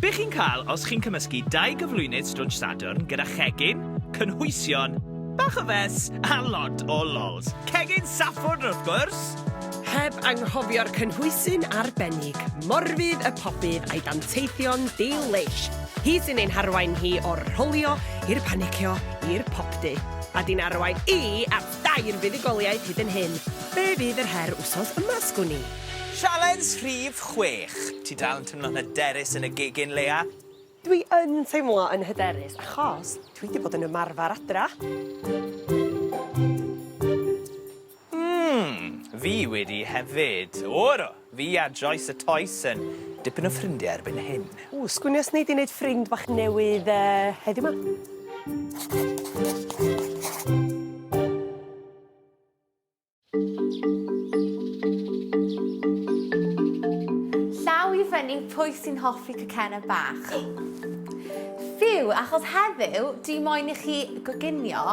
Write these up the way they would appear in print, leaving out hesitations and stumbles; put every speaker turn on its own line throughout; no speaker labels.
Be chi'n cael os chi'n cymysgu dau gyflwynydd Stwnsh Sadwrn gyda chegin, cynhwysion, bach o fes a lot o lols? Cegin Saffwrn wrth gwrs!
Heb anghofio'r cynhwysyn arbennig, Morfudd y Pobydd a'i danteithion delish. Hi sy'n ein harwain hi o'r rholio i'r panicio i'r popty. A di'n arwain i at dair buddugoliaeth hyd yn hyn. Be fydd yr her wsos yma sgwn i?
Sialens rhif 6. Ti dal yn teimlo'n hyderus yn y gegin, Leia?
Dwi yn teimlo yn hyderus achos dwi 'di bod yn ymarfer adra.
Hmm, fi wedi hefyd. O do, fi a Joyce y Toes yn dipyn o ffrindiau erbyn hyn.
Ww, sgwn i os nei di neud ffrind bach newydd yy heddiw 'ma?
Llaw i fyny pwy sy'n hoffi cacennau bach? Ffiw, achos heddiw dwi moyn i chi goginio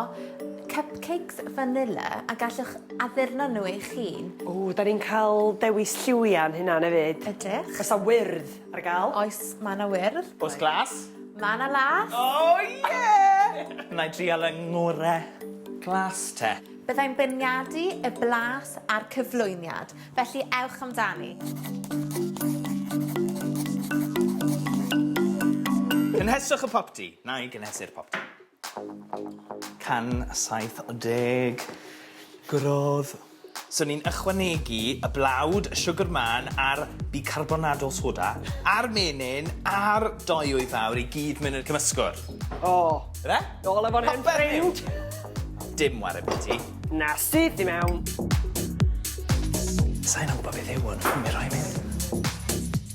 cupcakes vanilla a gallwch addurno nhw eich hun.
O, da ni'n cael dewis lliwiau yn hynna hefyd.
Ydych.
Oes 'na wyrdd ar gael?
Oes, mae 'na wyrdd.
Oes glas?
Mae 'na las.
O ie! Wna i drial yng ngore glas te.
Byddai'n beirniadu y blas a'r cyflwyniad, felly ewch amdani.
Cynheswch y popty. Na i gynhesu'r popty. 170 gradd. So ni'n ychwanegu y blawd, y siwgr mân a'r bicarbonad o soda, a'r menyn, a'r dou wy fawr i gyd mewn i'r cymysgwr.
O.
Ife?
Nôl efo'r hen ffrind.
Dim ware biti.
Na, syth i mewn.
Sai'n gwybod beth yw hwn, mi roi mewn.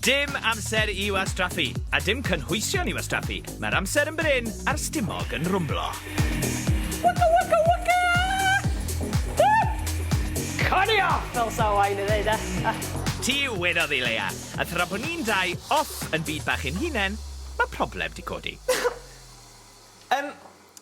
Dim amser i wastraffu, a dim cynhwysion i wastraffu. Mae'r amser yn brin a'r stumog yn rwmblo.
Waka waka waka! Connie off, fel sa Owain yn ddeud, e?
Ti wedodd i Leia, a thra bo ni'n dau off yn byd bach ein hunen, mae problem 'di codi. Yym,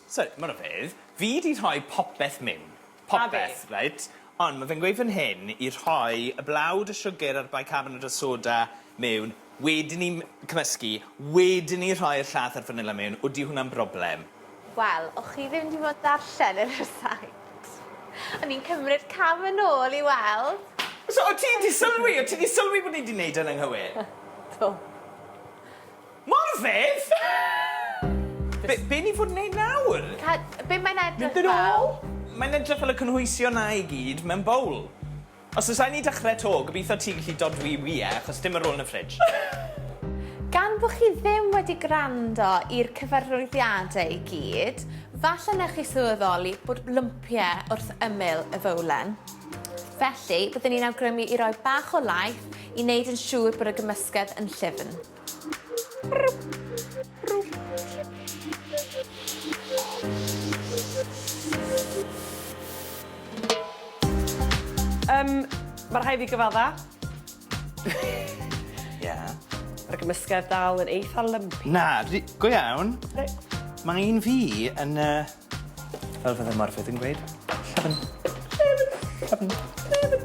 sori, ma' ryfedd, fi 'di rhoi popeth miwn. Popeth, reit? Ond ma' fe'n gweud fan hyn i rhoi y blawd, y siwgr a'r bicarbonate o soda miwn, wedyn 'ny cymysgu, wedyn 'ny rhoi'r llath a'r fanila miwn. Odi hwnna'n broblem?
Wel, o'ch chi ddim 'di bod darllen y rhysait. O'n i'n cymryd cam yn ôl i weld.
So o' ti 'di sylwi, o' ti 'di sylwi bod ni 'di neud e'n anghywir?
Do.
Morfydd! Be, be ni fod wneud nawr?
Ca- be mae'n edrych
Mynd yn
fel?
ôl? Mae'n edrych fel y cynhwysion 'na i gyd mewn bowl. Os oes rhaid ni dechrau 'to, gobeithio ti gallu dodwy wie, achos dim ar ôl yn y fridge.
Gan bo chi ddim wedi gwrando i'r cyfarwyddiadau i gyd, falle newch chi sylweddoli bod lympiau wrth ymyl y fowlen. Felly, byddwn i'n awgrymu i roi bach o laeth i wneud yn siŵr bod y gymysgedd yn llyfn.
Yym, ma' rhai' fi gyfadda.
Ie.
Ma'r gymysgedd dal yn eitha lumpy.
Na, dwi... Go iawn?
Yndi.
Ma' un fi yn yy Fel fydde Morfudd yn gweud, llyfn. Llyfn. Llyfn. Llyfn.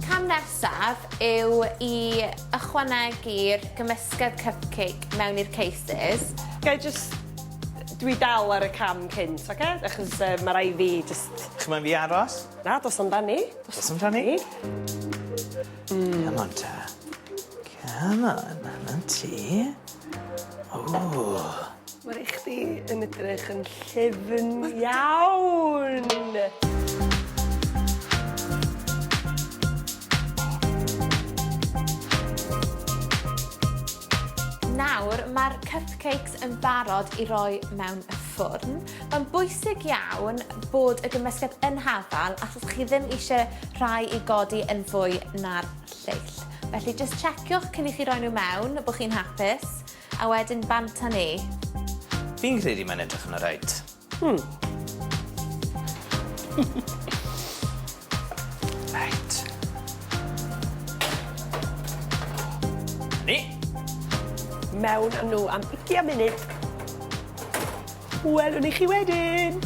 Cam nesaf yw i ychwanegu'r gymysgedd cupcake mewn i'r cases.
Gai jyst... Dwi dal ar y cam cynt, oce? Achos yy ma' rai' fi jyst...
Chi moyn fi aros?
Na, dos amdani.
Dos amdani? Mm. Come on te. Come on, 'na ti. Ww.
Mae rei chdi yn edrych yn llyfn iawn.
Nawr, mae'r cupcakes yn barod i roi mewn y ffwrn. Mae'n bwysig iawn bod y gymysgedd yn hafal achos chi ddim eisiau rhai i godi yn fwy na'r lleill. Felly jyst checiwch cyn i chi roi nhw mewn bod chi'n hapus a wedyn bant â ni.
Fi'n credu mae'n edrych yn oreit.
Hmm.
Reit. Ni.
Mewn â nhw am ugian munud. Welwn ni chi wedyn!